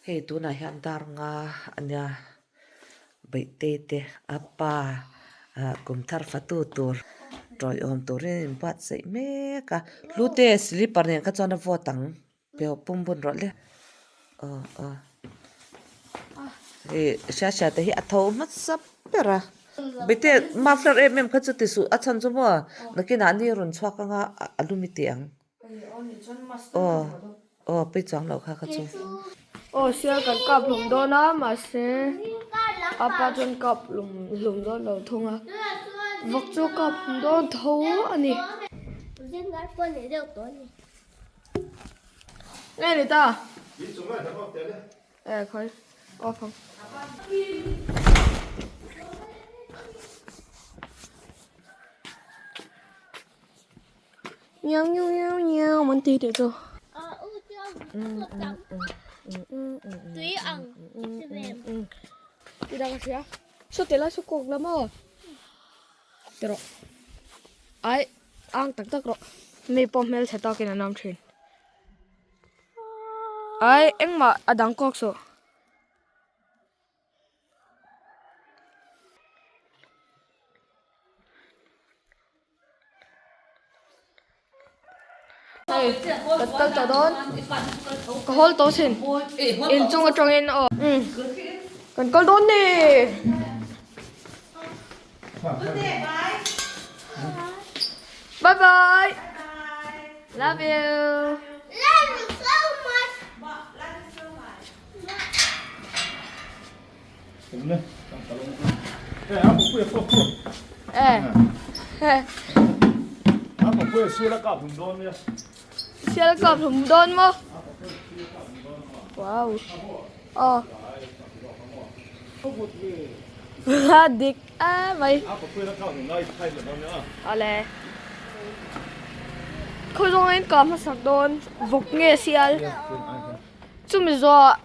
Hei tunah hian dar nga a nia Beihtei te a pa ah kum thar fatu tur tawiawm turin a inbuatsaih mek a hlute slipper nen kha chuan a vawt ang. Peuh pum bun rawh le aw aw hei hria hria te hi a tho hmasa ber a bete muffler em em kha chu ti suh a chhan chu maw nakinah ni rawn chhuak anga a lum i tih ang aw aw pei chuang loh kha kha chu. Aw sial kan kap hlum dawn a mahse a pa chuan kap hlum hlum dawn lo thung a vawk chu kap hlum dawn tho a ni. Nge ni ta? Eh khawi off ang. Miau miau miau miau man ti tih chu. Ti dah ka hria. Saw te lai saw kawk la maw? Ti rawh. Ai. Ang tak tak rawh. Mi pawh hmelchhe takin an awm thin. Ai engmah a dang kawk suh. Hei ka kal tawh dawn. Ka hawl tawh sin. Inchung atangin aw. Kan kal dawn ni. Bye bye. Love you. Love you so much. Eh. Sial kap hlum dawn maw? Wow. Aw. Dik a mai. Awle. Khawi zawng in ka hmasak dawn vawk nge sial. Chumi zawh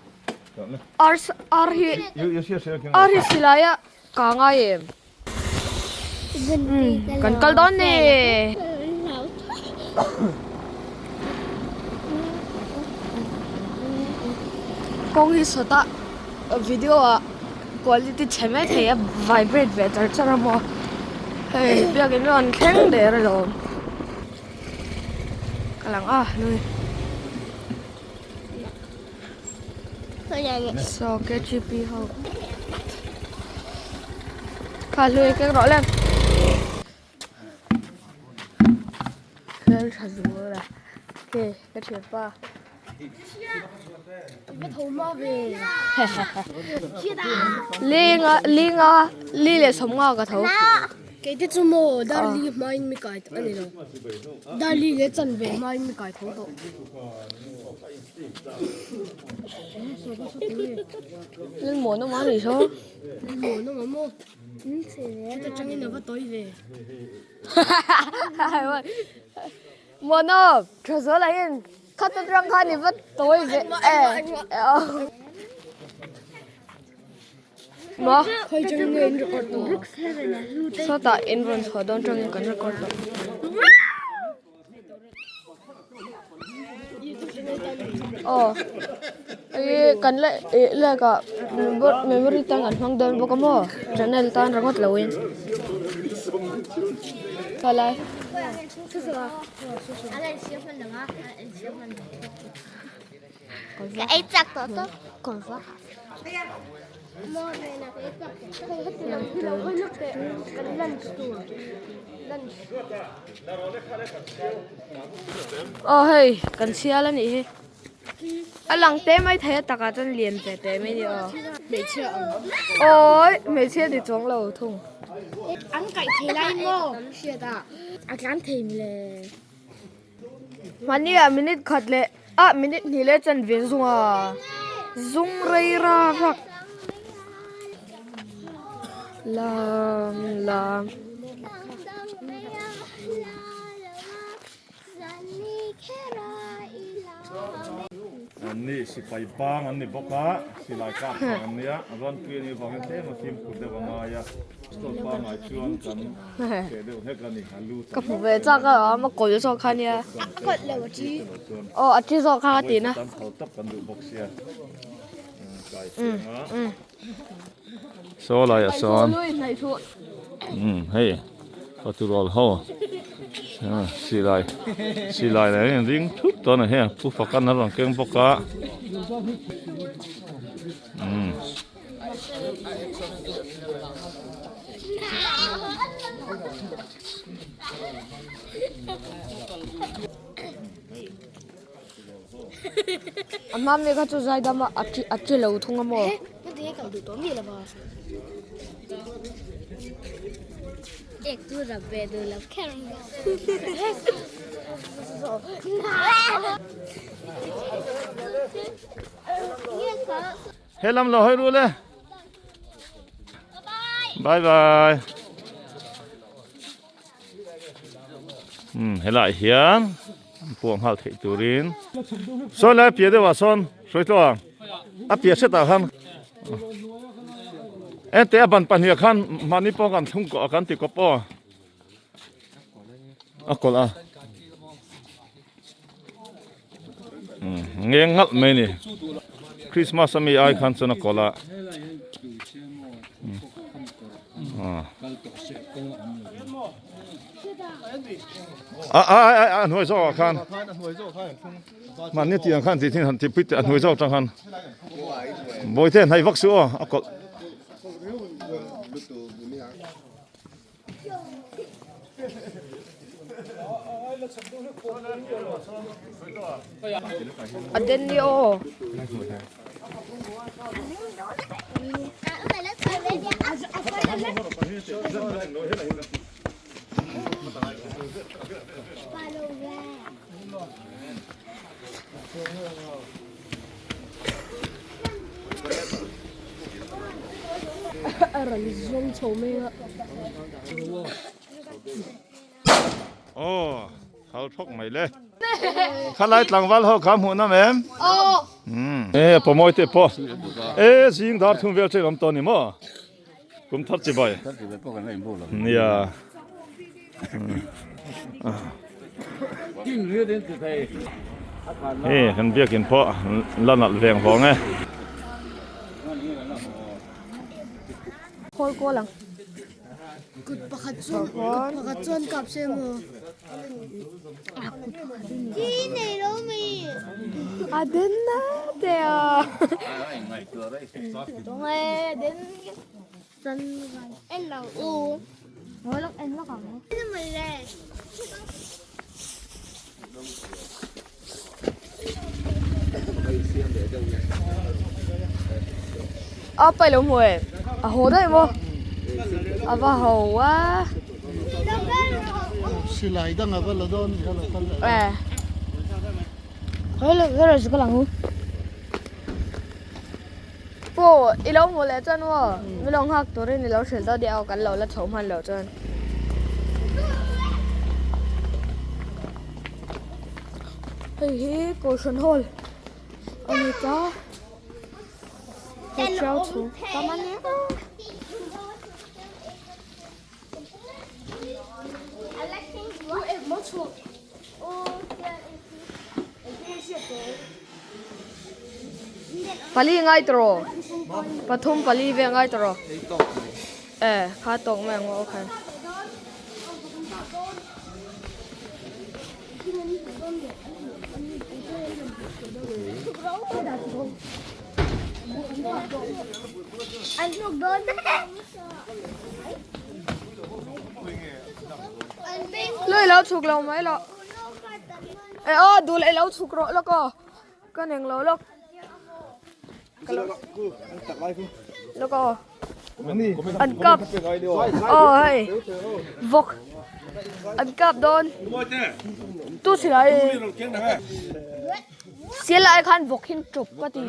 ar ar hi ar hi silai a ka ngai em. Kan kal dawn ni. Kawng hi sawtah video ah quality chhe mai thei a vibrate ve char char a maw hei biakin rawn thleng der alawm ka lang a lui saw K_G_P ho kha hlui keng rawh le hmel tha zual a hei ka thianpa linga linga li leh sawmnga ka tho. Keite chu maw Darli hmain mi kai a ni lo Darli leh chanve hmain mi kai tho tawh. Lilmuan awm a ni saw. Lilmuan awm a maw? Heta tangin a va tawi ve. Muan awm tha zual ah hian khat atang khan i va tawi ve e. Maw? Khawi changin nge in record tawh? Sawtah in rawn chhuah dawn tangin kan record tawh. Aw ih kan la ih lak ah memory tan kan hmang dawn bawk a maw channel tan ringawt lo in khalai. Aw hei kan chhial a nih hi a lang te mai thei a takah chuan lian ve teh mai a ni aw awi hmeichhia ni chuang lo thung. Mahni ah minute khat leh ah minute hnih leh chanve zung a zung rei rak rak lam lam. An ni sipai bang an ni bawk a silai kap thang an nia a rawn tui a nih avangin tlem a fimkhur deuh a ngai a pistol pangngai chuan kan che deuh hlek a ni a lu Ka hmu ve chak a a kawl zawk kha nia A kawlh lo a thi. Aw a thi zawk kha ka ti na. Tam tho tak kan duh bawk sia. Saw laiah sawn hei paturol ho silai silai leh a inring thup dawn a hei a pu fakan a rawn keng bawk a. A hma mi kha chu zaidam a a chi lo thung a maw? Helam lo hawi rul e. Bye bye. Helai hian pawh nghal theih turin sawi lai piah deuhah sawn hruai tawh ang a piah hretah khan enteh a ban pahnih ah khan mahni pawh kan thlung kawh a kan ti kawp aw a kawlh a ngeng ngalh mai a ni Christmas ami ai khan chuan a kawlh a. A a a a hnuai zawk ah khan mahni tiang khan tih thin han tih pui teh a hnuai zawk atang khan bawihte hnaih vak suh aw a kawlh. A den ni aw. A rawn zawng chho mai a. Aw hal thawk mai le. Khalai tlangval ho kha hmuh nawm em? Aw. E pawmawi te pawh e zing dar thum vel ṭeng awm tawh a ni maw? Kum thar chi bai. Nia. Hei kan biakin pawh la nalh veng vawng e. Khawl kawl ang. Kut pakhat chuan kut pakhat chuan kap se maw? Thi nei lo mi. A den na te a. Den. En lo u. En lawk ang. A pai lo hmu e a haw daih maw a va ho a silai dang a va la dawn ni kha lo kal leh e hello hello chu ka lang u pawh i lo hmu leh chuan maw mi lo nghak turin i lo hrilh dawn nia aw kan lo la chho hman loh chuan. Hei hi Kohhran Hall a ni ta hotel chhung tam a nia. Pali ngai tawh pathum pali vel ngai tawh e kha tawk mai ang aw khan. Lui lo chhuk lo mai lo. E aw dul e lo chhuk rawh lawk aw. Ka neng lo lawk. Ka lo lawk aw. An kap aw hei vawk an kap dawn tu silai silai khan vawk hin ṭawp ka ti.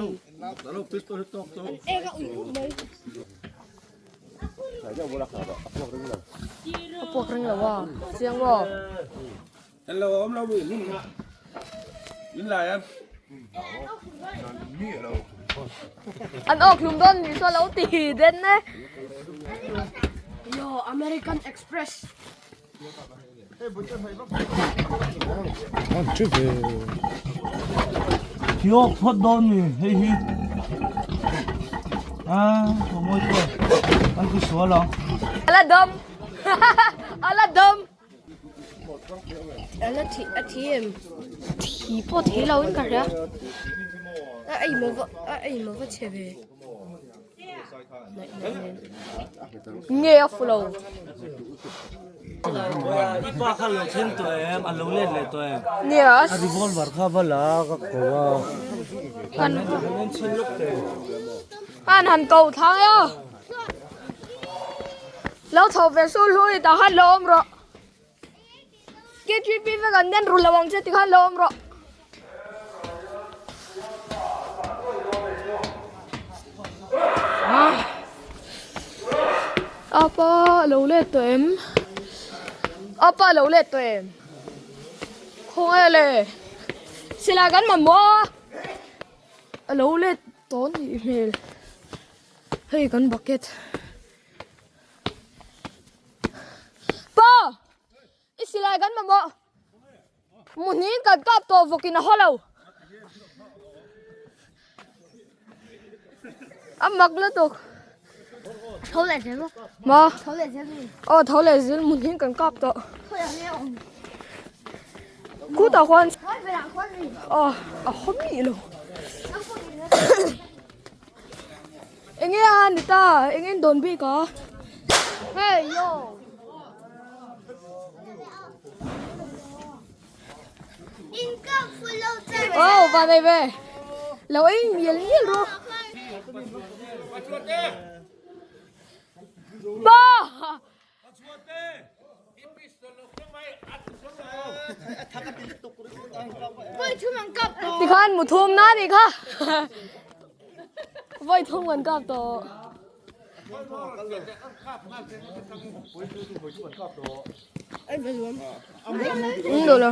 A puak ring lo a chiang maw. An awk hlum dawn ni saw lo ti den e. Yo American Express. Thiok phawt dawn ni hei hi. Ala dam ala dam Ala thi a thi em thi pawh thei lo in ka hria a ei maw va a ei maw va chhe ve nge a fu lo. I pa kha lo thleng tawh em a lo let leh tawh em Nia a revolver kha va la ka ko a kan han chhin lawk teh. An han ko thang e aw. Lo chho ve su hlui tah khan lo awm rawh. KTP vek an den ru lo ang che tikhan lo awm rawh. Apa lo let tawh em? Apa lo let tawh em? Khawnge le? Silai kan mamawh a. A lo let tawh nih hmel. Hei kan bucket. Pa! I silai kan mamawh. Muhniin kan kap tawh vawkin a haw lo. A mak lutuk. Tho leh zel maw? Maw? Tho leh zel mi. Aw tho leh zel muhniin kan kap tawh. Khutah khuan. Aw a haw mih lo. Enge a ni ta enge in dawn bik a hey yo oh va nei ve lo ei mial mial ru ba Tikhan mu thum na ni kha. Voi thum kan kap tawh. Ung lo.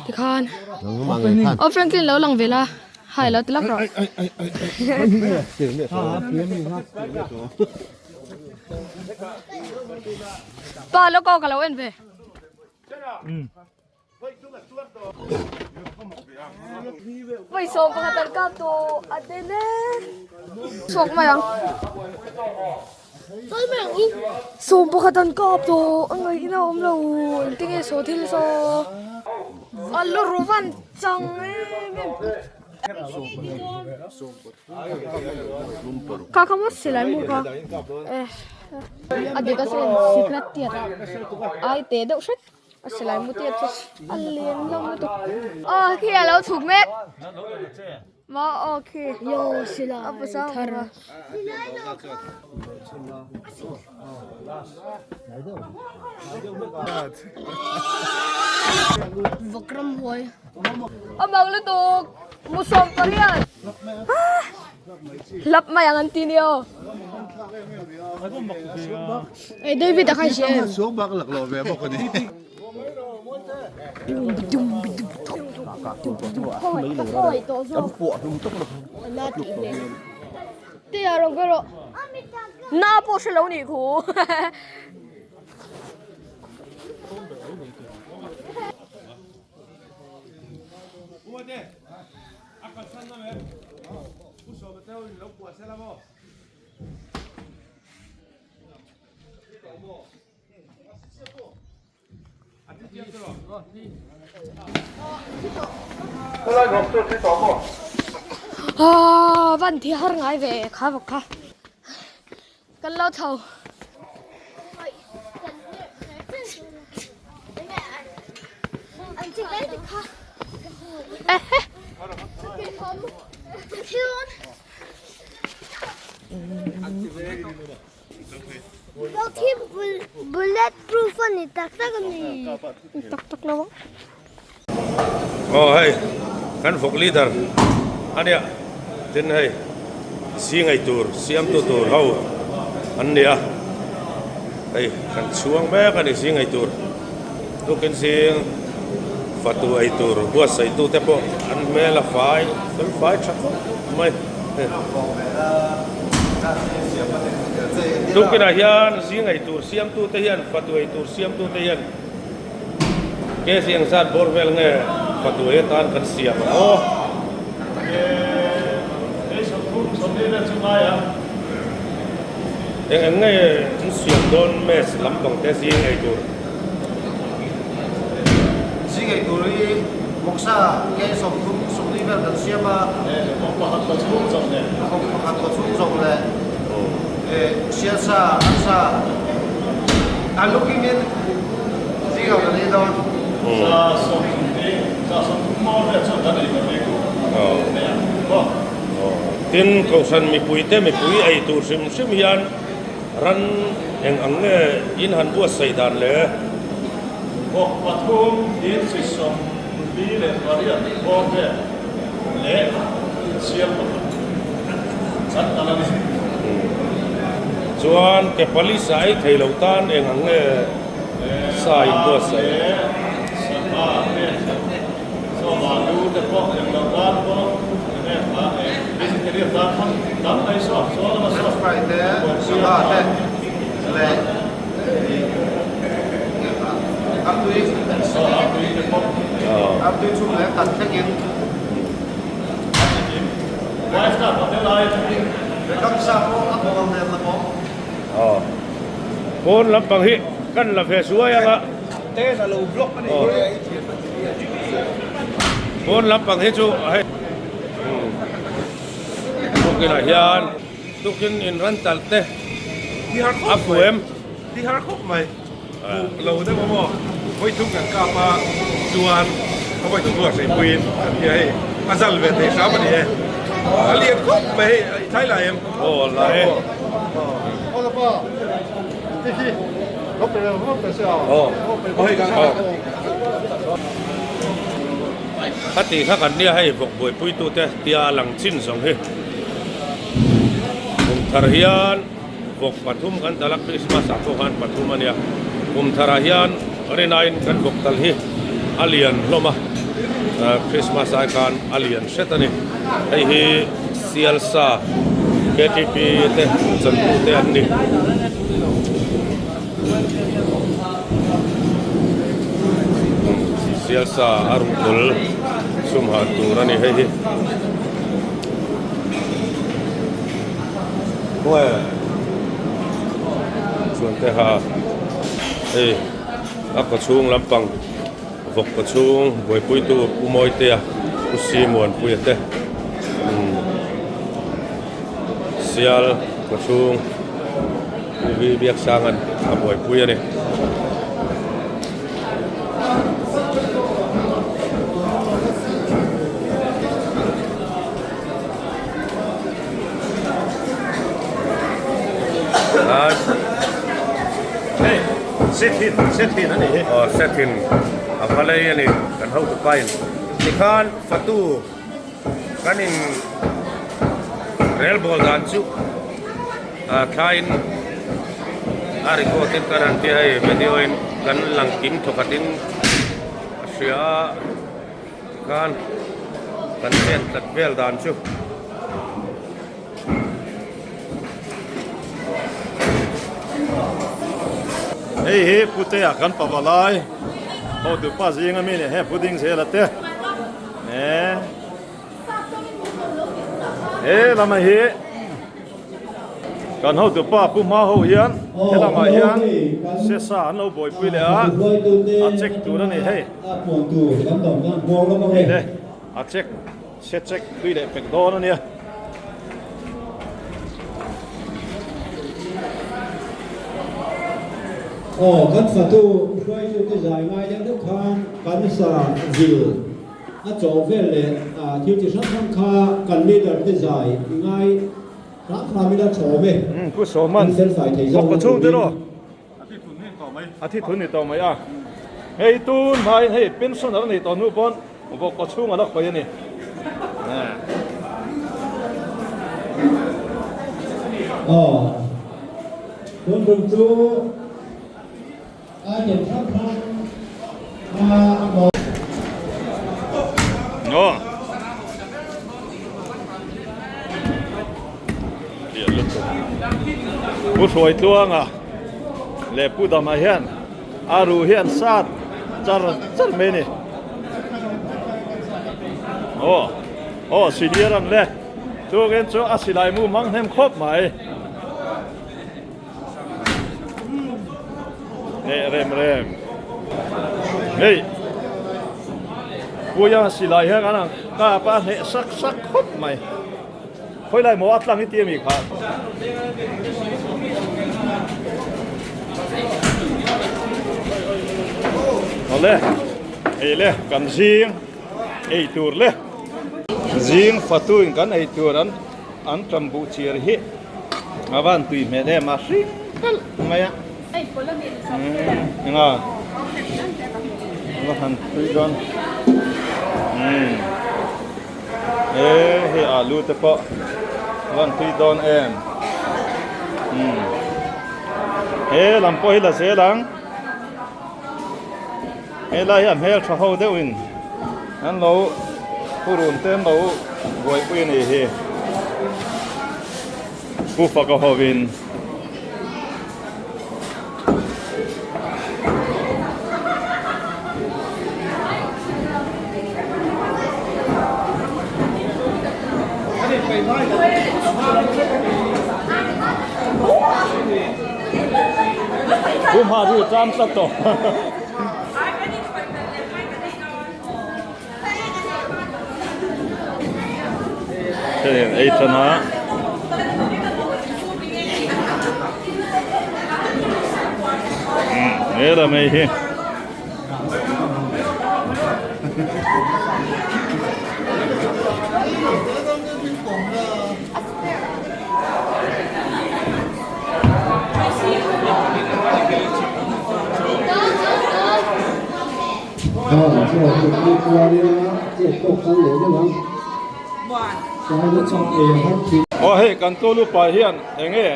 Tikhan. Aw Franklin lo lang ve la. Hai lo tilak rawh. Pa lo ko ka lo en ve. Voi sawm pakhat an kap tawh a den e. Chhuak mai ang. Sawm pakhat an kap tawh a ngaihna a awm lo engtin nge saw thil saw a lu ru van chang em em. Kha kha maw silai mu kha eh a dik a sen sikret tiat ai teh deuh hret. A silai mu tiat chu a lian hlawm lutuk. Aw khi a lo chhuk mek. Maw aw khi. Yo silai thar. Vakram huai. A bang lutuk musawm pariat. Hlap mai ang an ti nia. Ei David a khan hria em? Na pawh hre lo nih khu. Aaa van thi har ngai ve kha vak kha kan lo chho. Bullet proof a ni tak tak a ni. Tak tak lo ang. Aw hei kan vawk leader a nia tin hei zing ei tur siamtu tur ho an ni a hei kan chhuang mek a ni zing ei tur tukin zing fatu ei tur buatsaih tu te pawh an hmel a fai fel fai tha khawp mai tukinah hian zing ei tur siamtu te hian fatu ei tur siamtu te hian. Kc engzat bawr vel nge fatuai atan kan siam ang aw. Eng eng nge an siam dawn mess lampang te zing ei tur. Zing ei tur hi vawksa ke 30 40 vel kan siam a. Vawk pakhat kaw chhung zawk leh. Vawk pakhat kaw chhung zawk leh sialsa arsa a lukin in zing ah kan ei dawn. 130 130 maw vel chuan kan ei kan ring maw. Tin, Kohhran mipuite mipui ei tur hrim hrim hian Ran eng ang nge in han buatsaih dan le? Vawk pathum inchi 48 bawr vel leh siam pakhat kan tal a ni. Chuan ke pali sa ei thei lo tan eng ang nge sa in buatsaih? Leh sangha te chaw balu te pawh eng lo tan pawh eng nge kha eng vegetarian tan pawh tam mai saw chaw lama saw French fry te sangha te leh artui saw artui te pawh artui chhung leh kan thleng in wife card hotel ai Rekam sa pawh a bawng ang nen la maw? Aw pawn lampang hi kan la ve suai ang a. Pawn lampang hi chu hei tukinah hian tukin in ran talh te a fu em? Ti har khawp mai lo deuh a maw vawi thum kan kap a chuan a vawi thum ruah hreipuiin kan tia hei a zal ve thei hram a ni e a lian khawp mai hei i thlai lai em? Aw lai e. Khati kha kan nia hei vawk buaipuitute tia a lang chin zawng hi kum thar hian vawk pathum kan tal a Christmas ah pawh khan pathum a nia kum tharah hian rinaiin kan vawk tal hi a lian hlawm a Christmas ai khan a lian hret a ni hei hi Sialsa KTP te chantu te an ni. Sialsa a ruhkul sum han tur a ni hei hi. Chuan te ha hei a kaw chhung lampang vawk kaw chhung buaipuitu Pu Mawitea Pu Simuanpuia te Sial kaw chhung Pu Vi Biaksanga'n a buaipui a ni. Hei sethin sethin a ni hi. Aw sethin a va lei a ni kan hotu pain tikhan fatu kan in relbawl dan chu a thlaiin a record in kan han tia hei video in kan lang kim thawkhat in a hria a. Tikhan kan chet tlat vel dan chu. Hei hi Putea kan pava lai hotu pa zinga mi nih he pudding zel a te he lama hi Kan hotu pa Pu Hma ho hian he lamah hian sesa an lo buaipui leh a, a check tur a ni hei. Hei le, a check, se check tui leh pek dawn a nia. Aw, kan fatu hruaitute zai ngai deuh deuh khan kan sa zil. A chaw vel leh thil chi hrang hrang kha kan leader te zai i ngai hram hram ila chhawm e. Pu Sawman, Kan fel fai thei zawk Vawk na chhung te turin. rawh. A thi thun ni tawh mai a. Hei tun hmain hei pensioner a nih tawh hnu pawn vawk chhung a la khawih a ni. Aw, tun tum chu. Pu Hruaitluanga leh Pu Dama hian a ruh hi an sat char char mai a ni. Aw aw senior an le chukin chu a silai mu hmang hnem khawp mai. Neh rem rem hei puia silai hian an ang kap a hneh sak sak khawp mai khawi lai maw a tlang i ti ami kha. Awle ei le kan zing ei tur le zing fatu in kan ei tur an an tam buh chiar hi. A van tui hmel em a hring kalh mai a. Enga va han tui dawn. E hei alu te pawh van tui dawn em. He lam pawh hi la zel ang. He lai hi a hmel tha ho deuh in an lo purun te an lo buaipui a ni hi Pu Faka ho in Pu Hma ru tlam tlat tawh. Hei ei tan a. He lam hei hi. Aw hei kan tawlu pa hian eng nge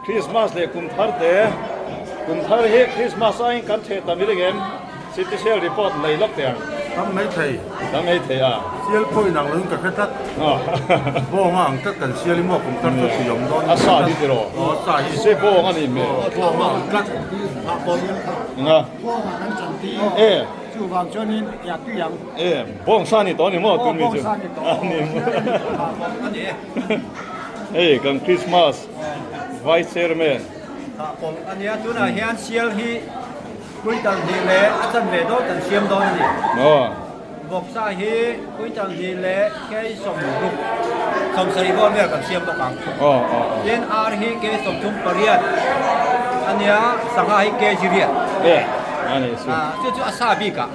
Christmas leh kum thar te kum thar hi Christmas aiin kan theh tam i ring em? City Cell report nei lawk teh ang. Tam mai thei. Tam mai thei a. Sial pawh inang loin ka hre tlat. Bawng a ang tlat kan sial i maw kum thar chu tui awm dawn. A sa hi tiraw? Aw a sa hi. Se bawng a ni hmel. Aw bawng a ang tlat. Nga. Bawng ah kan chan ti. E. Chuvang chuanin ya tui ang. E bawng sa ni tawh a ni maw tun mi chu. Aw bawng sa ni tawh. A ni maw. Hei kan Christmas Vice Chairman. Thah pawlh a nia tunah hian sial hi Quintal hnih leh a chanve dawn kan siam dawn a ni. Vawksa hi quintal hnih leh kei 60, 70 bawr vel kan siam bawk ang. Tin ar hi kei 38 a nia, sangha hi kg riat. Chu chu a sa bik ah.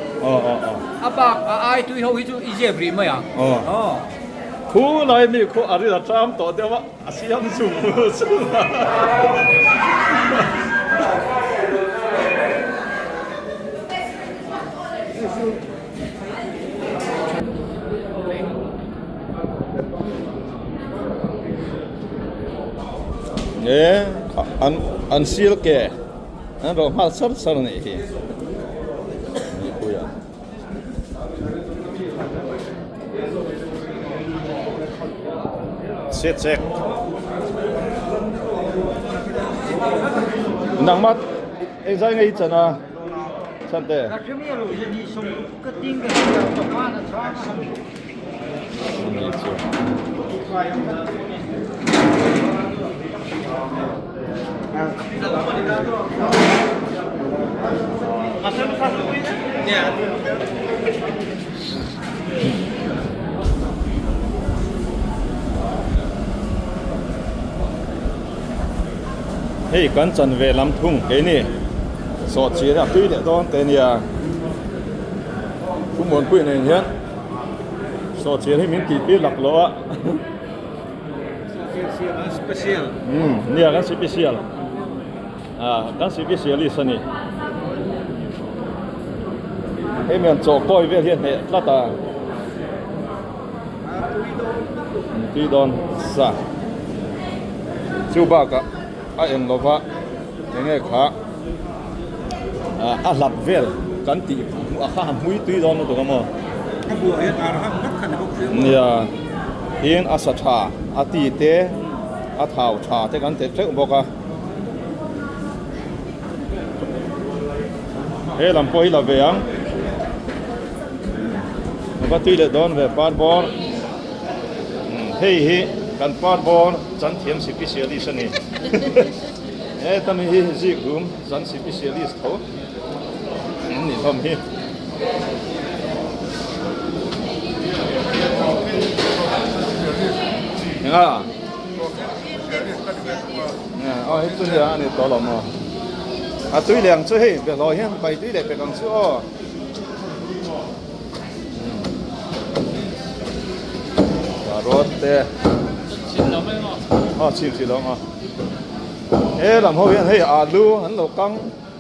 A bak a ai tui ho hi chu i zep rih mai ang. Khu lai mi khu a ri a ṭam tawh deuh a. A siam zung zung a. E an an sil ke an rawh nghal sar sar a nih hi. Chhiat chek. Nangmah engzai nge i chan a Chante? Hei kan chan ve lam thung keini sawhchir a tui leh dawn te nia thu muanpui nen hian sawhchir hi min tih tir lak loh a. Nia kan special kan specialist a ni hei mian chaw kawi vel hi a hneh tlat a tui dawn sa chu bakah a eng lova enge kha a hlap vel kan tih a kha hmui tui dawn lutuk a maw nia tin a sa tha a ti te a thau tha te kan teh teuh bawk a. He lam pawh hi la ve ang. A va tui leh dawn ve par bawr. Hei hi kan par bawr chan thiam sipisialist a ni. Heta mi hi zik rum chan sipisialist tho an nih hlawm hi. Enga? Aw hei chu hei a ni tawh lo maw? A tui leh ang chu hei behlawi hian pai tui leh pek ang chu aw. Carrot te. Aw chim chim lo maw? He lam ho hian hei alu an lo kang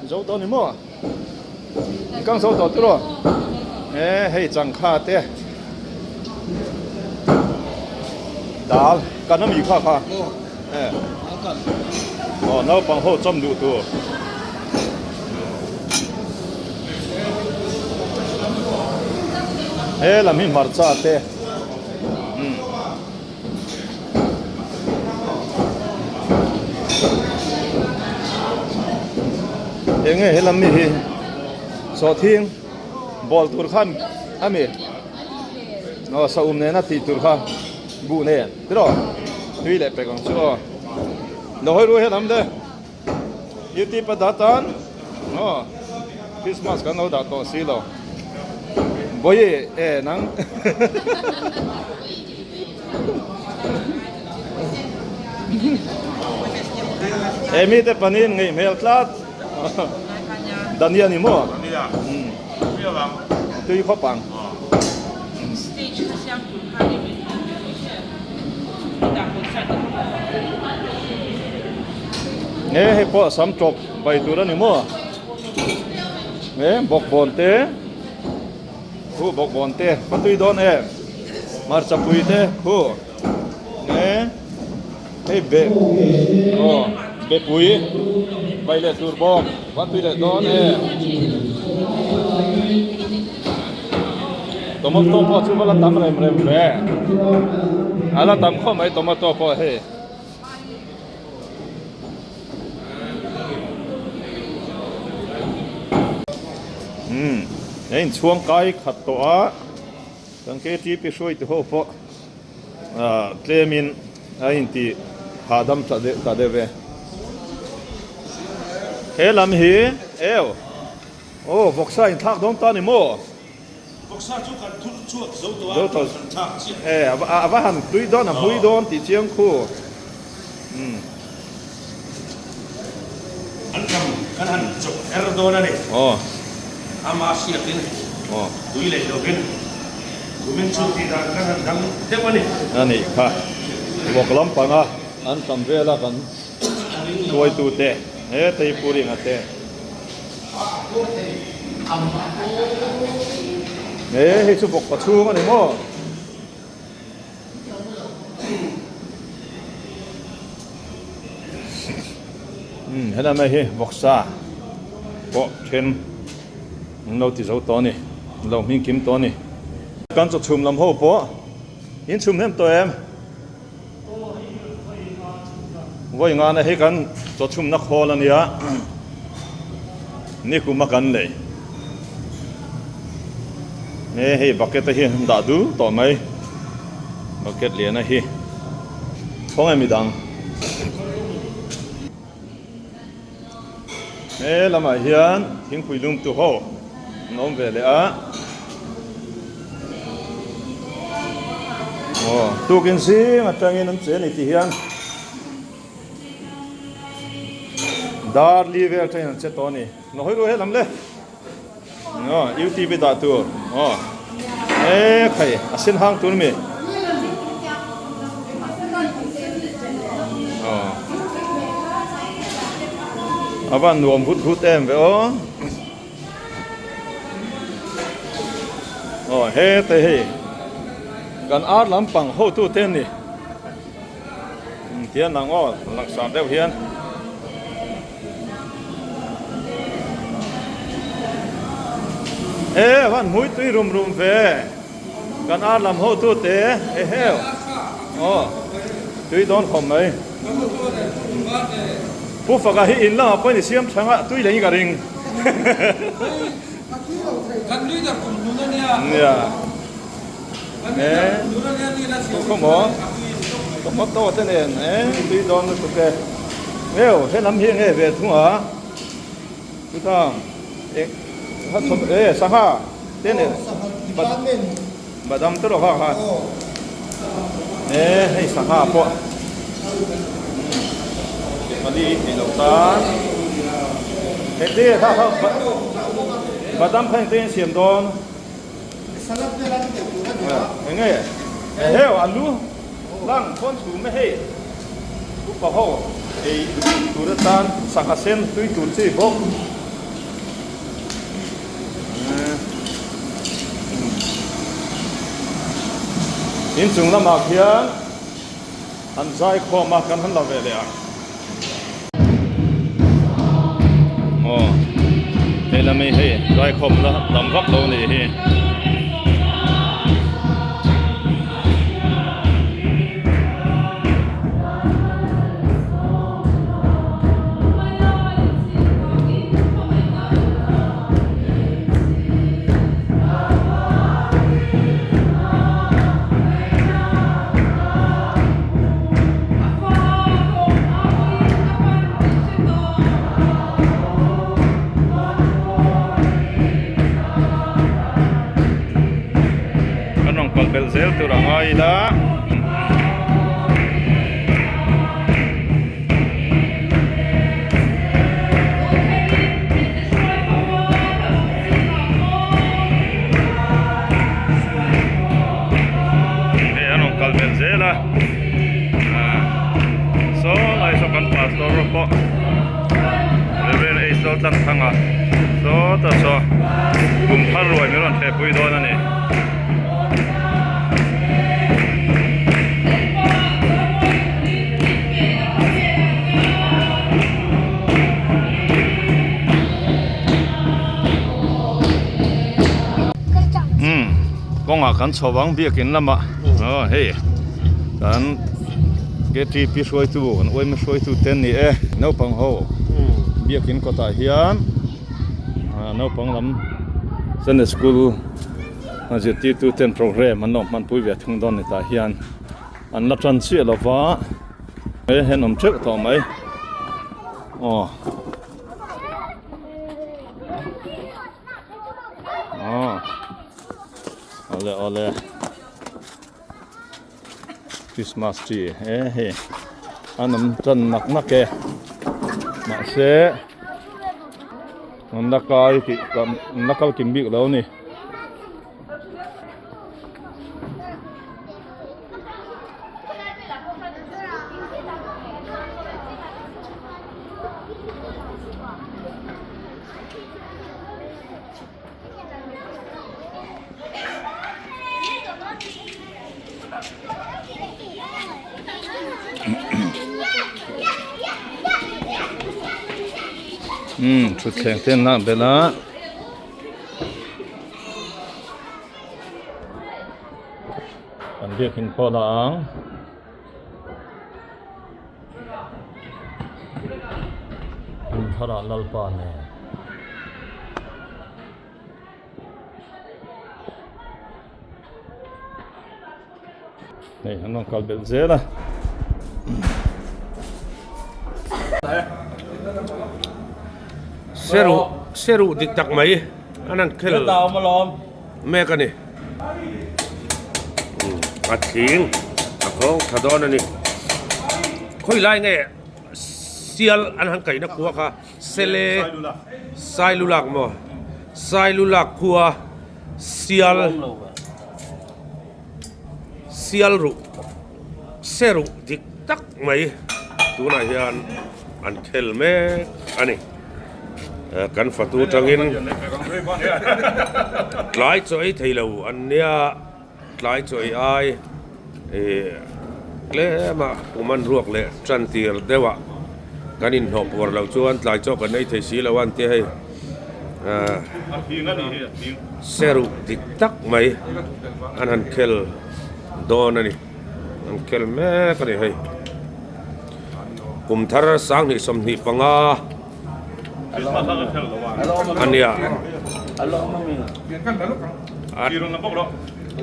zo tawh a ni maw? An kang zo tawh tiraw? E hei changkha te. Dal kan ami kha kha. E. Aw naupang ho chawm duh tur. He lam hi hmarcha te. Umm. Enge helam mi hi sawhthing bawl tur khan ami aw saum nena tih tur kha buh nen tiraw tui leh pek ang chu aw lo hawi ruai helam le youtube a dah tan aw christmas kan lo dah tawh si lo bawi e nang. He mite panin ngeih hmel tlat Dania ni maw? Tui khawp ang. Nge hei pawh sam tawp bai tur a ni maw? Nge bawkbawn te. Khu bawkbawn te ka tui dawn em? Hmarcha pui te khu nge hei be aw be pui bai leh tur bawk va tui leh dawn em? Tomato pawh chu va la tam rem rem ve a la tam khawp mai tomato pawh hei. Umm he inchhuang kai khat tawh a kan ktp hruaitu ho pawh ah tlemin a inti hahdam ta deuh ta deuh e he lam hi eu aw vawksa inthlak dawn ta ni maw. Vawksa chu kan thur chhuak zo tawh a, kan han thlak chiah. E, a va han tui dawn, a hmui dawn tih chiang khu. Umm. An kam kan han chawp er dawn a ni. Aw. Ama hriatin, Aw. tui leh lovin, kumin chu tih dan kan han dang deuh a ni. A nih kha, vawk lampanga an tam vela kan hruaitute, he Teipuri nga te. He hei chu bawk pachhung a ni maw? Umm helai mai hi vawksa pawh then an lo ti zo tawh a ni an lo hming kim tawh a ni. Kan chaw chhum lam ho pawh in chhum hnem tawh em? Vawi ngana hi kan chawchhumna khawl a nia, nikum a kan lei. He hei bucket a hi an dah dul tawh mai, bucket lian a hi khawnge midang. He lamah hian thingpui lum tu ho an awm ve leh a. Aw tukin zing atangin an che a ni tih hian dar li vel atangin an che tawh a ni. Nahawi ruai helam le. Aw UTV dah tur. Aw e khai a sen hang tur mi. Aw a van nuam vut vut em ve aw. Aw he te hei kan ar lampang hotu te a ni. Tian ang aw langsar deuh hian. E van hmui tui rum rum ve kan ar lam ho tu te e heu aw tui dawn khawm mai pu faka hi in lamah pawhin i siam thang a tui leh hi ka ring. Nia. E khaw maw tomato te nen e tui dawn lutuk e. Ngeu he lam hi nge ve thung a chutang e e sangha te nen badam te rawh kha khan e hei sangha pawh pali theih loh tan hei te kha kha badam kha engtin a siam dawn. Enge eheu alu lang khawn chhum e hei upa ho ei tur atan sangha sen tui tur chi bawk. Inchung lamah khian an zai khawm a kan han la ve leh ang. Aw hei lami hei zaikhawm la tam vak lo a nih hi. Kan rawn kal belh zel tur a ngai ila. Hei an rawn kal belh zel a ah saw lai saw kan pastor pawh Reverend Eisel Tlanthanga saw ta saw kum thar ruai min rawn thehpui dawn a ni. Umm kawngah kan chho vang biakin lamah aw hei kan ktp hruaitu kan uaima hruaitu te an ni e naupang ho biakin kawtah hian ah naupang lam sunday school a zirtirtu ten programme an lo hmanpui ve thung dawn ni tah hian an la tan chiah lova he an awm teuh tawh mai aw. Aw awle awle Christmas tree he hei an awm tan nak nak e mahse an la kai tih an la kal kim bik lo a ni. Umm thutthleng te an lak belh a. Kan biakin pawh la ang. Kumtharah Lalpa nen. Hei an rawn kal belh zel a. Seruh seruh dik tak mai an han khel mek a ni. A thing a khawng tha dawn a ni. Khawi lai nge sial an han kaihna khua kha sele sailulak maw sailulak khua sial sial ruh seruh dik tak mai tunah hian an khel mek a ni. Kan fatu tangin tlai chaw ei thei lo an nia tlai chaw ei ai ih tlem a kum an ruak leh tan tir deuh ah kan inhnawh puar loh chuan tlai chaw kan ei thei si lo a an tia hei ah seruh dik tak mai an han khel dawn a ni an khel mek a ni hei. Kum thar 2025. Ania a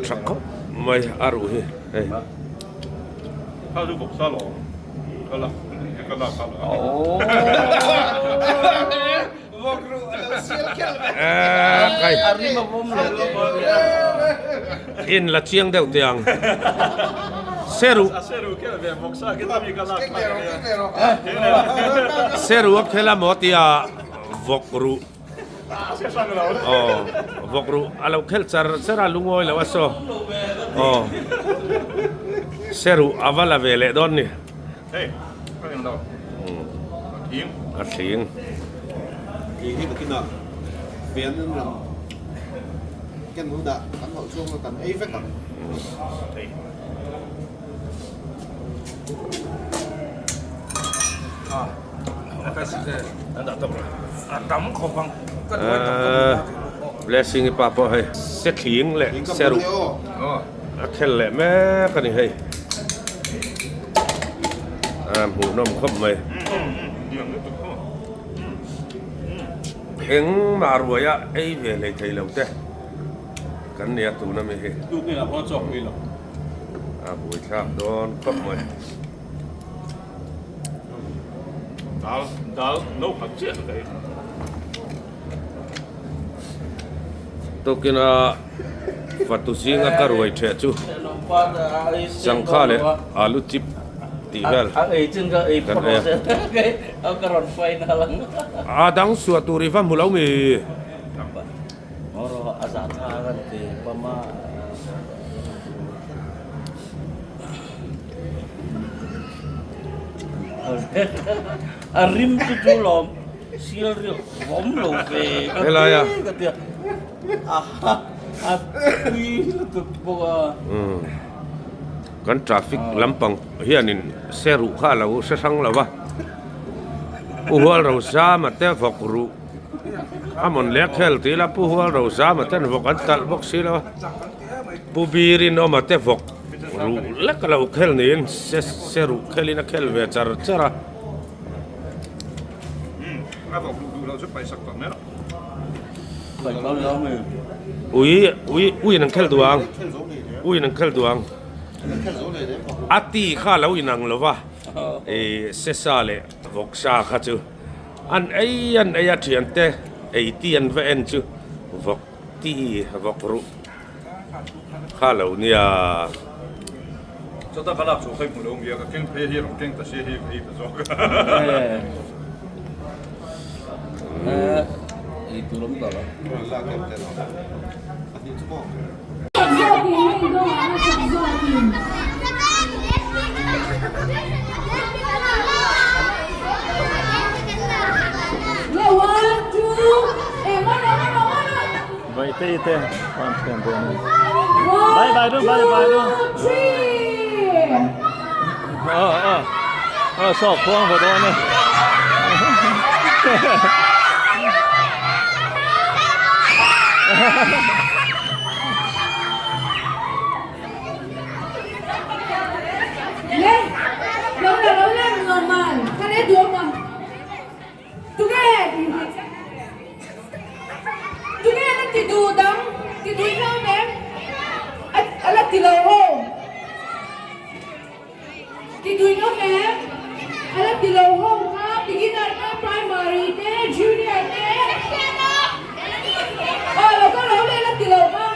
tha khawp mai a ruh hi hei. In la chiang deuh teh ang Seru Seru a khel a maw tia vawk ruh aw vawk ruh a lo khel char char a lungawi lo a saw aw Seru a va la ve leh dawn ni. Hei, ka eng lo. A thing. A thing. Kei hi nakinah fian an rawn ken hunah kan hauh chhung a kan ei vek ang. Hei. A tam khawp ang. Blessing i pa pawh hei. Se thling leh se ruh. A khel leh mek a ni hei. A hmuhnawm khawp mai. Engmah ruaia ei ve hlei thei lo te kan nia tuna mi hi. A buaithlak dawn khawp mai. Dal dal no khat chiah ka ei. Tukina fatu zinga ka ruai theh chu sangha leh alu chip tih vel kan ei a. A dang suah tur i va hmu lo mi? A rim chu chu lawm sial riak vawm lo ve ka ti ka tia a a tui lutuk bawk a. Kan traffic lampang hianin se ruh kha a lo hre hrang lo va, Pu Hualrozama te vawk ruh a mawn leh a khel tih ila Pu Hualrozama ten vawk an talh bawk si lo a. Pu Birinawma te vawk ruh lek a lo khel niin se se ruh khelin a khel ve char char a. Ui ui uiin an khel duh ang uiin an khel duh ang a ti kha a lo inang lo va ih se sa leh vawk sa kha chu an ei an ei a thiante ei ti an va en chu vawk Ti vawk ruh kha lo nia. Chawta ka lak chhuah kha i hmu lo nge ka keng phei hi rawn keng ta sia hi ka ei ta zawk. Ei tur awm ta lo. Vaitei te an thian dawn a ni. Bye bye dun bye bye dun. Aw aw aw saw khuang va dawn e. Tunge la ti duh dang ti duh hlawm em? A la ti lo ho. Ti duh hlawm em? A la ti lo ho kha beginner te primary te junior te. Aw lo ka lo leh la ti lo kha.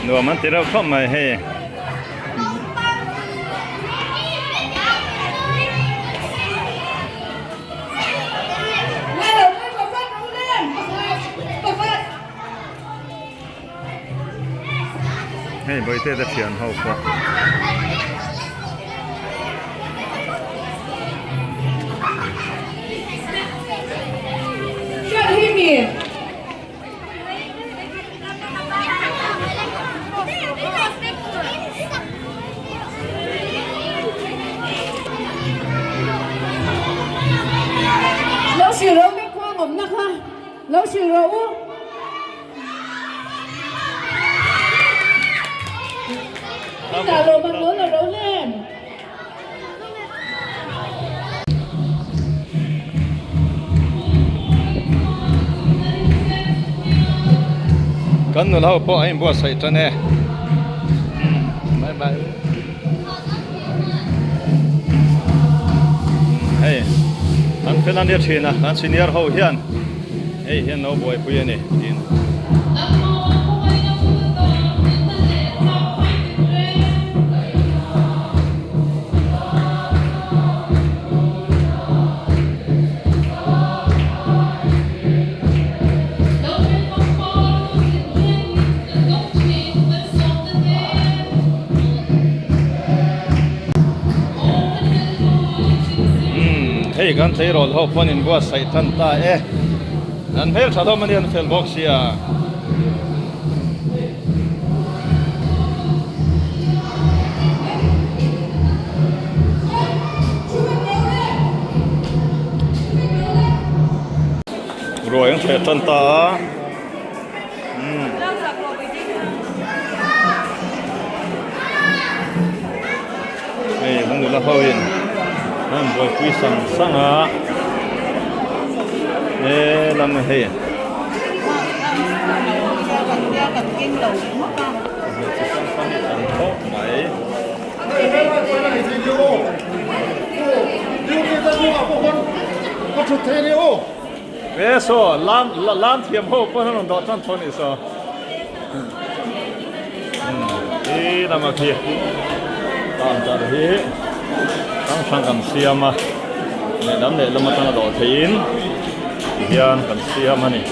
Nuam an ti reuh khawp mai hei. Hei bawihte te thian ho pawh. Lo hrilh rawh u. Nakinah lawm an rawn la rawn em? Kan nula ho pawh a inbuatsaih tan e. Bye bye. Hei an fel a nia thin a kan senior ho hian hei hian lo buaipui a ni tiin. Hei kan tleirawl ho pawn in buatsaih tan ta e an hmel tha hlawm a ni an fel bawk sia. Ruai an thleh tan ta a. Hei kan nula ho in an buaipui sang sang a he lam hei chi hrang hrang hi tam khawp mai. E saw lam lam thiam ho pawh an rawn dawh tan tho a nih saw i lama khi counter hi hrang hrang kan siam a lehlam lehlam atanga dawh theihin tihian kan siam a ni.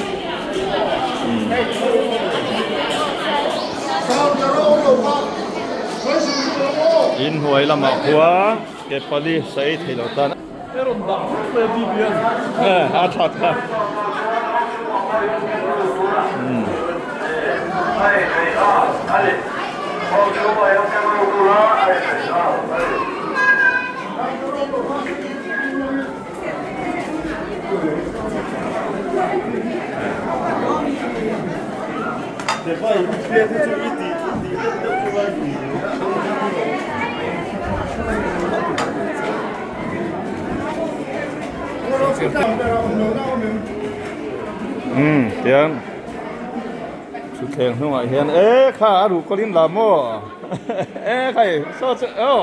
Inhnuai lamah khua ke pali saei thei lo tan. A tha tha. Umm tiang thutthleng hnungah hian e kha a ruh kawlin la maw e khai saw chu aw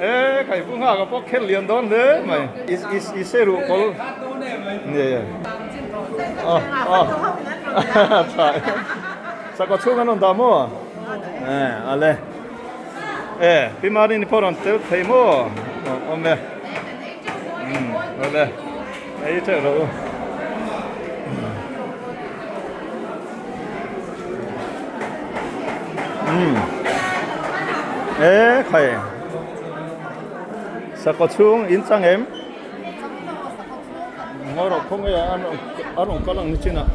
e khai pu nghak a pawh khelh lian dawn hle mai i i se ruh kawl nge aw aw tha sakawt chhung an rawn dah maw e ale. E pi Marini pawh rawn tel thei maw awm e umm awle ei teuh rawh u umm e khai sakawt chhung in chang em ngaw rawh khaw nge a rawn kal ang ni chin ah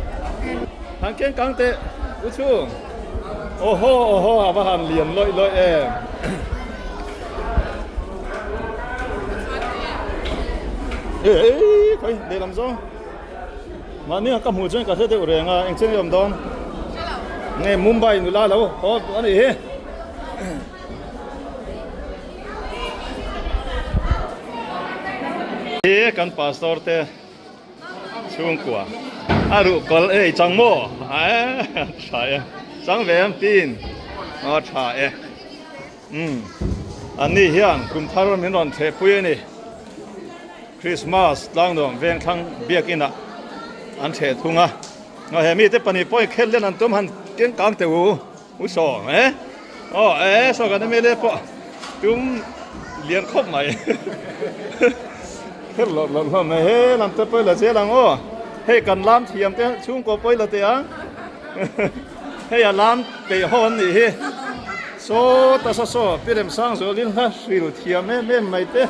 han keng kang teh u chhung aw haw aw haw a va han lian lawih lawih em. Ê khawi lehlam zawng mahni ka hmuh chuan ka hre deuh reng a engchen nge awm dawn nge Mumbai nula lo haw a nih hi. Hi kan pastor te chhungkua a ruh kawlh ei chang maw a tha e chang ve ang tin a tha e umm an ni hian kum thar min rawn theh pui a ni Christmas tlangnuam vengthlang biakin ah an theh thung a he mite pahnih pawhin khelh len an tum han keng kang teh u. U saw e aw e saw kan mla pawh tum lian khawp mai kher lawrh lawrh hlawm mai he lam te pawh i la zel ang aw hei kan lam thiam te chhungkaw pawh i la teh ang hei a lam peih ho an nih hi saw ta saw saw pi remsang zualin hla hril thiam em em mai te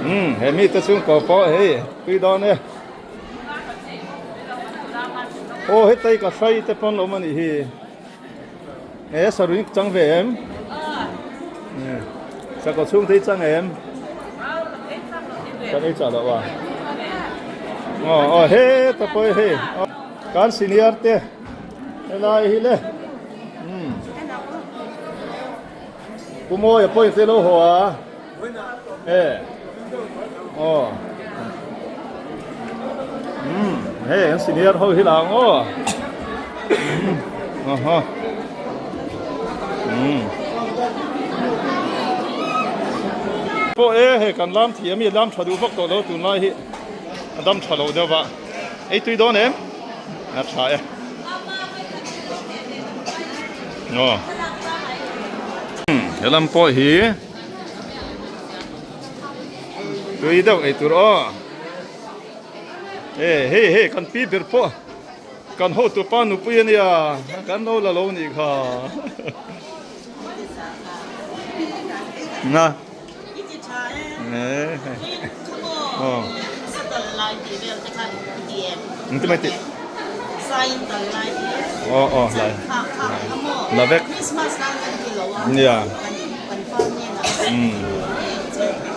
umm he mite chhungkaw pawh hei tui dawn e. Aw hetai ka hrai te pawn awm a nih hi e sarui chang ve em sakawr chhung te hi chang em kan ei chah loh a aw aw heta pawh hei kan senior te helai hi le. Pu Mawia pawhin te lo haw a. E. Aw. Um, hei an senior ho hi lang aw. Um, aha. Um. Pawh e hei kan lam thiam hi lam tha duh vak tawh lo tunlai hi a dam tha lo deuh va. Ei tui dawn em? A tha e. Aw. He lam pawh hi tui deuh ei tur aw. E hei hei kan pi ber pawh kan hotu pa nupui ania kan lo la lo nih kha. Na.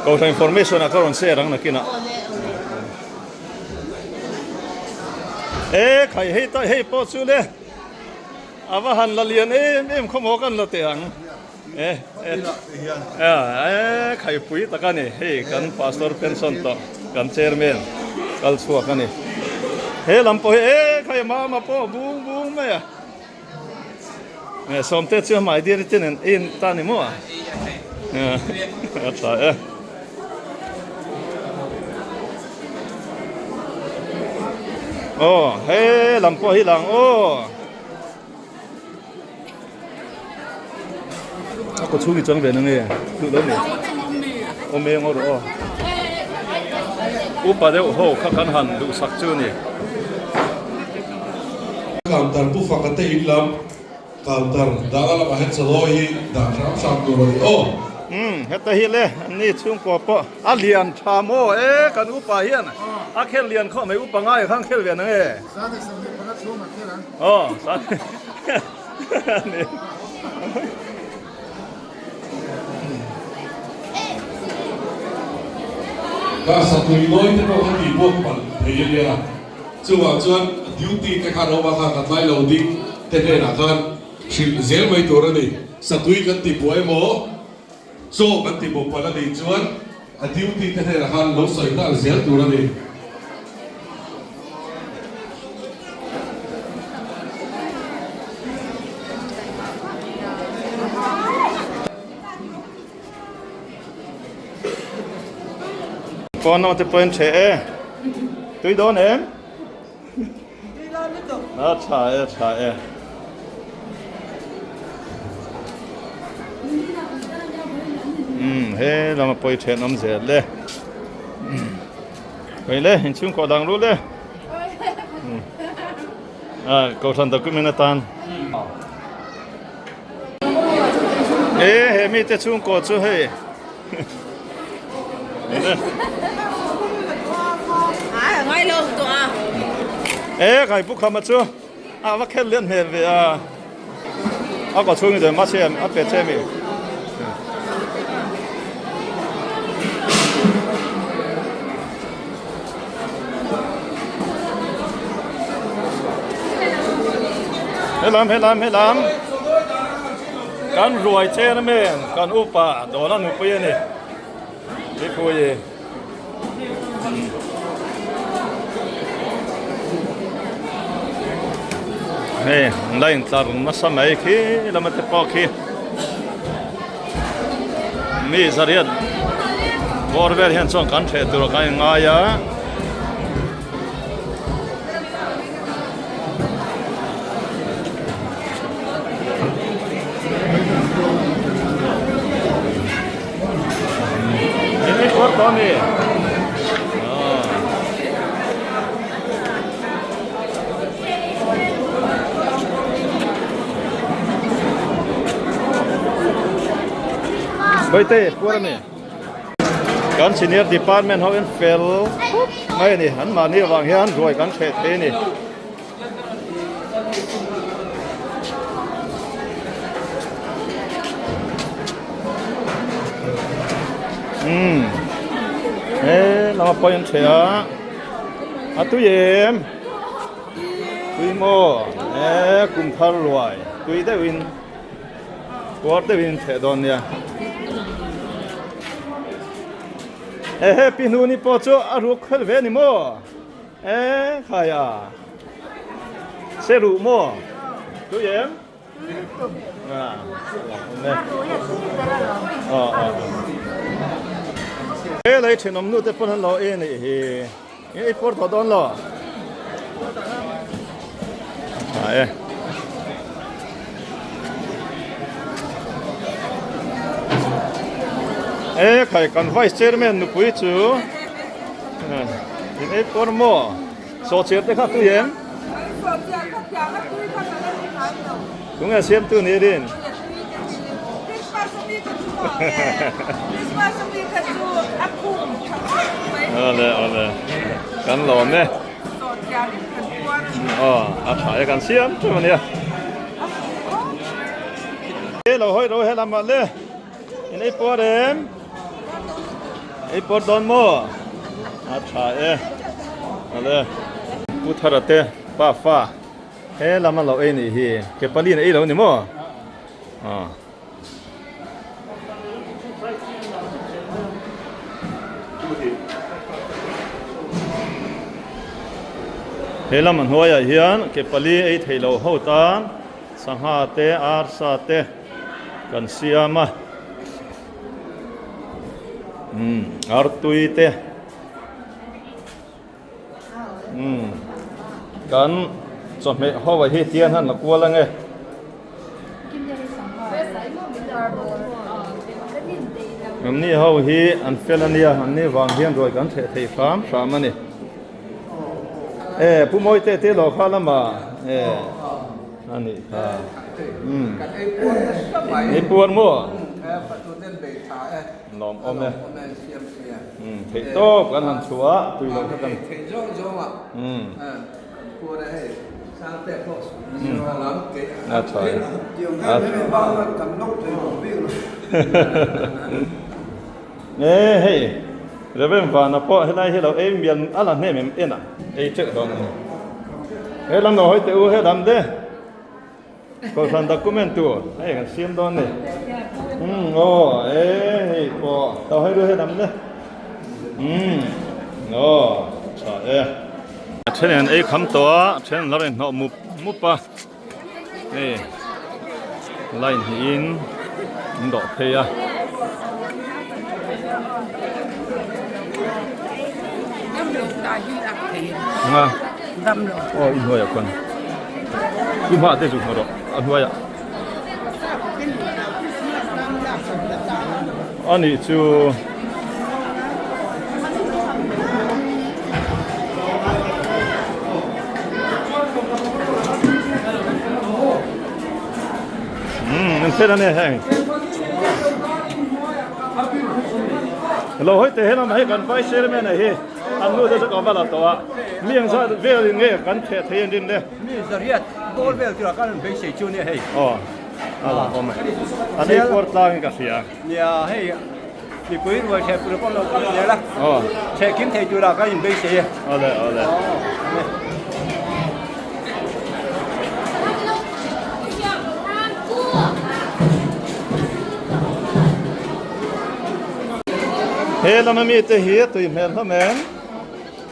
Kohhran information ah ka rawn share ang nakinah e khai hei ta hei pawh chu le a va han la lian em em khawmaw kan la teh ang. E e khaipui tak a ni hei kan pastor pension tawh kan chairman kal chhuak a ni he lam pawh hi e khai mama pawh bung bung mai a e sawmte chu hmai dir te nen en ta ni maw a a tha e aw he lam pawh hi lang aw. A kaw chhung i chang ve na nge duh lo ni awm eng aw rawh aw upa deuh ho kha kan han duhsak chu ni. Counter pu faka te in lam counter danga lamah hian chalawi hi dah hram hram tur a ni aw. Umm heta hi le an ni chhungkua pawh a lian tha maw e kan upa hian a khel lian khawp mai upa ngai khan khel ve na nge. Aw Ka satui nawi te pawh kha tih buak palh thei a nia. Chuvang chuan duty te khan awm a kha ka tlai lo ding te hnenah khan hrilh zel mai tur a ni. Satui kan ti buai emaw chaw kan ti buak palh a nih chuan a duty te hnenah khan lo sawi nghal zel tur a ni. Phone te pawh in ṭheh e. Tui dawn em? Tui dawn lutuk. A ṭha e, a ṭha e. Umm he lama pawi ṭhen awm zel e. Hei le inchhungkaw dang ru le a kohhran document atan e he mi te chhungkaw chu hei e kai pu khama chu a va khel lian hmel ve a a kaw chhung in mahse a pe che mi. Helam helam helam kan ruai chairman kan upa dawla nupui a ni mipui. Hei line tlar nasa mai khi lama te pawh khi mi zariat bawr vel hian chuan kan theh tur kan inngai a. Baite puar ani kan senior department ho in fel khawp mai ani an mahni avang hian ruai kan hreh thei ani. Umm he lama pawh in ṭheh a a tui em tui maw he kum thar luai tui deuhin. Puar deuhin theh dawn nia. Ehe pi hnuni pawh chu a ruk khelh ve a ni maw? E khai a. Se ruh maw? Tui em? He lei thenawm nu te pawn an lo ei a nih hi. Eng ei pawr tawh dawn lo. A tha e. E khai kan vice chairman nupui chu in ei pawr maw? Sawhchiar te kha tui em? Tunge siamtu ni rin? Awle awle kan lawm e. Aw a tha e kan siam teuh ania. E lo hawi ro he lamah le in ei puar em? Ei puar dawn maw? A tha e. Awle Pu Thara te pa fa he lama lo ei nih hi ke pali in ei lo ni maw? Aw. He lam a hnuaiah hian ke pali ei thei lo ho tan sangha te arsa te kan siam a umm artui te umm kan chawhmeh ho ah hi tian han la kual ange. Anni ho hi an fel ania anni vang hian ruai kan theh thei hram hram a ni. E Pu Mawite te lo kha lama e a nih kha umm ei puar maw? Lawm awm e. Umm theih tawp kan han chhuah a tui loh kha kan. Theih zawng zawng a kan puar e hei Sangte pawh zira lam keih a tha e. E hei Reverend Vana pawh helai hi lo ei mial a la hnem em en a ei teuh dawn a ni. He lam lo hawi teh u he lam te. Kohhran document tur hei kan siam dawn ni. Umm aw e hei pawh tau hei ru he lam le. Umm aw tha e. A then an ei kham tawh a, a then an lo rawn hnawh mup mup a. Hei line hnihin an dawh phei a. Nga. Aw inhnuaiah khuan. I hma te chu hmu rawh a hnuaiah. A nih chu. Umm an fel a ni heng. Lo hawi teh helam hei kan vai chairman a hi. An nu te chu ka va la tawh a, mi ang zat velin nge kan theh thei an rin le? Mi zariat dawl vel tura kan rawn beisei chu nia hei. Aw, a la awm e. An ei puar tlangin ka hria. Nia hei, mipui ruai theh tur pawh lo kal zel a, theh kim thei tura kan inbeisei e. Awle, awle. He lama mite hi a tui hmel hlawm em?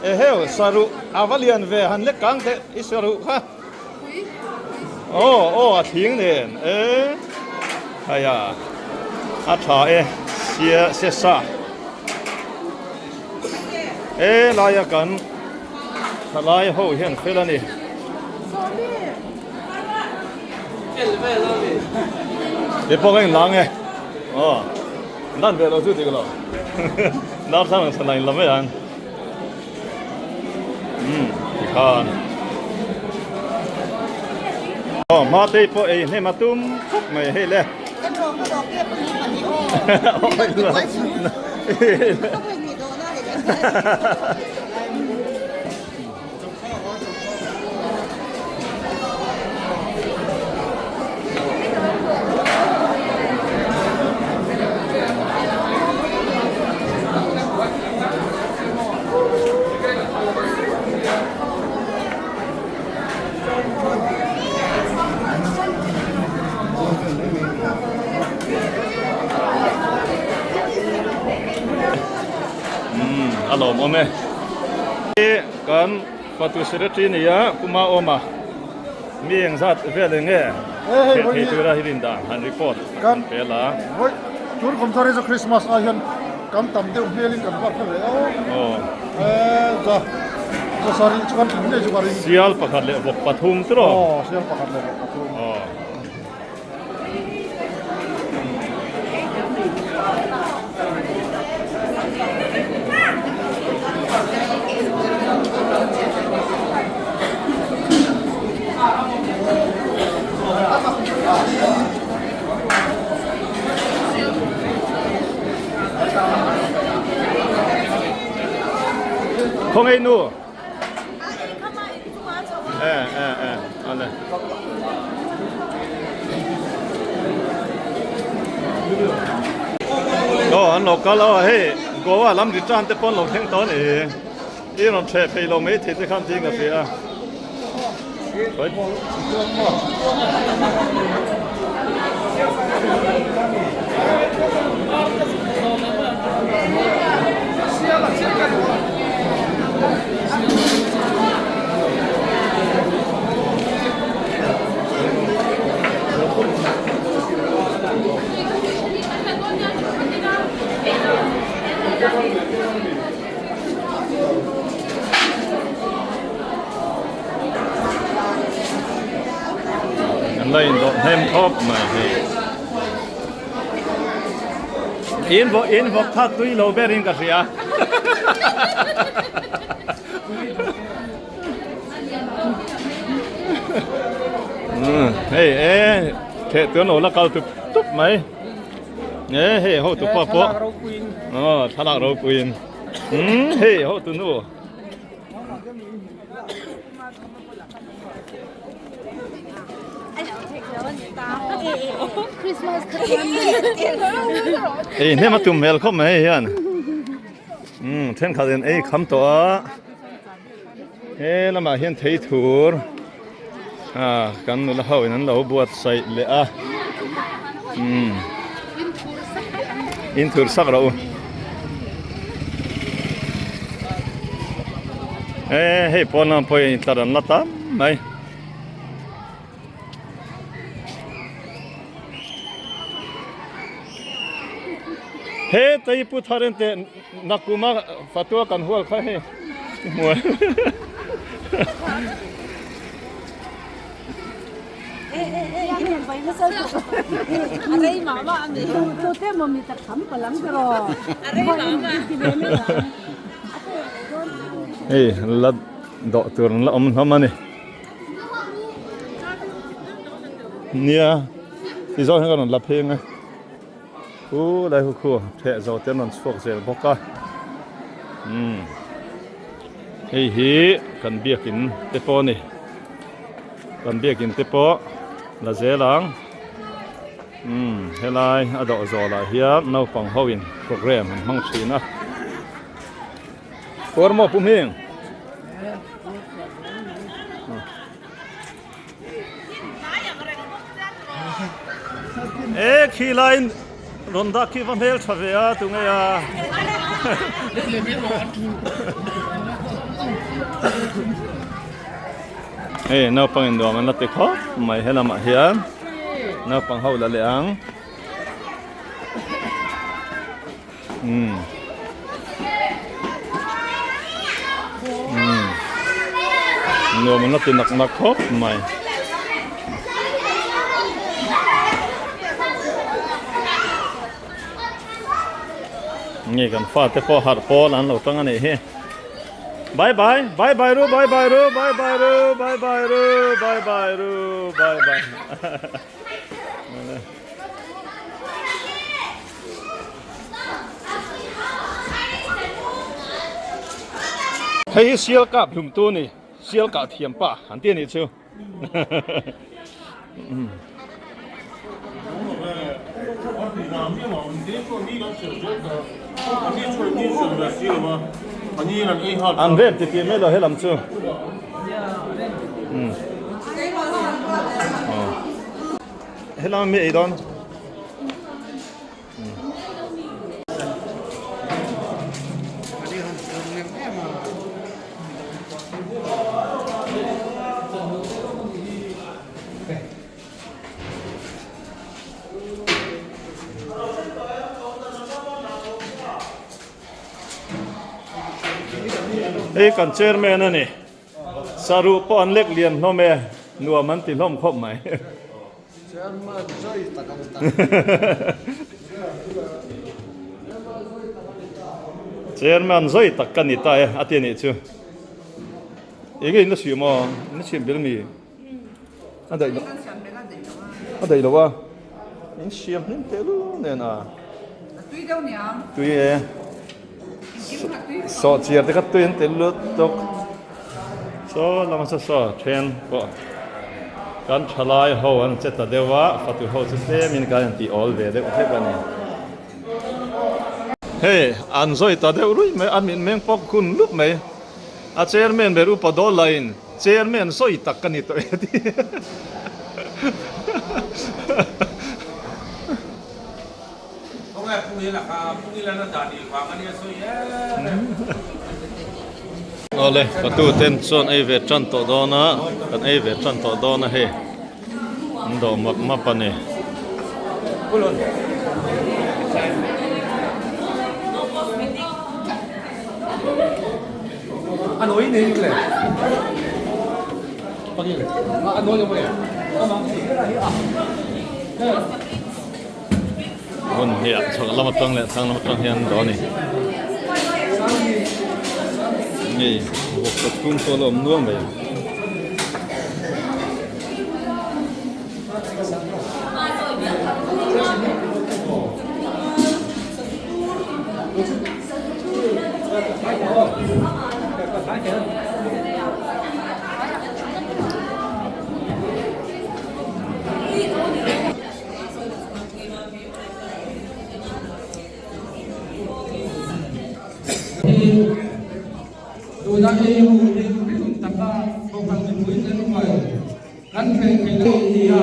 Eheu, saruh a va lian ve han lek kang teh i saruh kha. Aw, aw a thing nen e. Haya, a tha e, sia sia sa. E laia kan thalai ho hian fel a ni. He pawh ka inlang e. Aw. Nan ve lo chu dik lo. Dar thlang ang chhan a inla mai ang. Umm tikhan. Aw hma te pawh ei hnem a tum khawp mai hei le. lawmawm e. Kan fatu secretary nia Pu Maawma mi engzat vel eng nge theh thei tura hi rin dan han report kan pe la. Vawi tun kum thar hi chu Christmas ah hian kan tam deuh hmelin kan vak hle a. Aw. Za za sarih chu kan tling ngei chu ka ring. Sial pakhat leh vawk pathum chu rawh. Aw sial pakhat leh vawk pathum. Aw. Khawngaih nu. Eh eh eh ale. Aw an lo kal a hei Goa lam return te pawh an lo thleng tawh a ni i rawn thleh phei lo mai thei te khan ding a hria a. An la indawh hnem khawp mai hei. In vawk in vawk kha tui lo berin ka hria. Hei e theh tuan lo la kal tup tup mai. E hei ho tu pa pawh. Aw thlalak ropuiin. Umm hei ho tu nu. Ei hnem a tum hmel khawp mai hei hian umm thenkhat in ei kham tawh a he lamah hian thei thur ah kan nula ho in an lo buatsaih leh a umm in thur sak rawh u. E hei pawn lamah pawh hian intlar an la tam mai. He tei pu thar en teh nakuma fatua kan hual kha hei hmuai. Hei la dawh tur an la awm hlawm a ni. Nia ti zawng hian ka rawn la pheng a u lai hu khu theh zo te an rawn chhuak zel bawk a umm hei hi kan biakin te pawh a ni kan biakin te pawh la zel ang umm helai a dawh zawh lah hian naupang ho in program an hmang thin a. Kawr maw pu hming? E khi lain rawn dah khi va hmel tha ve a tu nge a. Hei naupang in nuam an la ti khawp mai he lamah hian naupang ho la leh ang. Umm umm nuam an la ti nak nak khawp mai. Nge kan fate pawh harh pawl an lo tang a nih hi. Bye bye bye bye ru bye bye ru bye bye ru bye bye ru bye bye ru bye bye. Hei hi sial kap hlum tu a ni sial kah thiam pa an ti a nih chu an rem ti tih mai lo helam chu Helama mi ei dawn. Hei kan chairman a ni. Saruh pawh an lek lian hlawm e, nuam an ti hlawm khawp mai. Chairman zoi tak a ni ta. Chairman zoi tak ka ni ta e a ti a nih chu. Enge in la siam a, in la siam bel mi? A daih lo. A daih lo a. In siam hlim teh lu nen a. Tui deuh niang. Tui e. Sawh chiar te kha tui an tel lut tuk. Saw lama saw saw then pawh kan thalai ho an che ta deuh a, fatu ho chu tlem in kan intih awl ve deuh hlek a ni. Hei an zawi ta deuh ruih mai, a mitmeng pawh hun lup mai. A chairman ber upa dawl lahin chairman sawi tak ka ni tawh e ti. Awle fatu ten chuan ei ve tan tawh dawn a kan ei ve tan tawh dawn a hei an dawh map map a ni. Hmun hi a chhak lam atang leh thlang lam atang hian an dawh a ni. Hei vawksa chhung pawh a la awm nual mai. Tuna ei ho hi rin taka kohhran mipui te rual kan hreh theih loh a ni a.